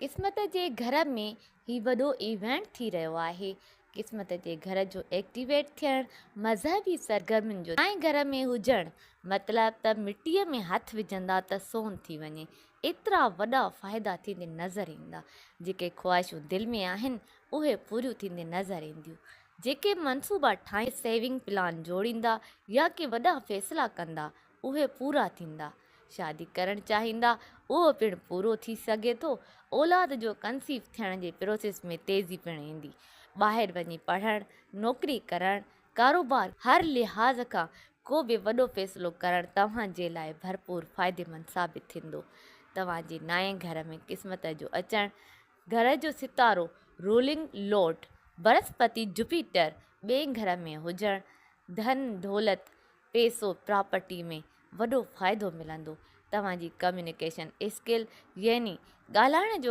قسمت جي گهر ۾ هي وڏو ايونٽ ٿي رهيو آهي. قسمت جي گهر جو ايڪٽيويٽ ٿيڻ مذهبي سرگرمين جو نائين گهر ۾ هجڻ مطلب ته مٽيء ۾ هٿ وجهندا ته سون ٿي وڃي ايترا وڏا فائدا ٿيندي نظر ايندا. جيڪي خواهشون دل ۾ آهن اهي پوريون ٿيندي نظر اينديون. جيڪي منصوبا ٺاهي سيونگ پلان جوڙيندا يا ڪي وڏا فيصلا ڪندا اهي پورا ٿيندا. شادي ڪرڻ چاهيندا اهو پڻ پورو ٿي سگهي ٿو. اولاد جو ڪنسيو ٿيڻ جي پروسيس ۾ تيزي پڻ ايندي. ٻاهر وڃي پڙهڻ، نوڪري ڪرڻ، ڪاروبار هر لحاظ کان ڪو به وڏو فيصلو ڪرڻ توهان جي لاء ڀرپور فائديمند ثابت ٿيندو. توهان جي نائين گهر ۾ قسمت جو اچڻ، گهر جو ستارو رولنگ لارڊ برهسپتي جوپيٽر ٻئين گهر ۾ هجڻ، ڌن دولت، پئسو، پراپرٽي ۾ وڏو فائدو ملندو. توهان جي ڪميونيڪيشن اسڪل يعني ڳالهائڻ جو.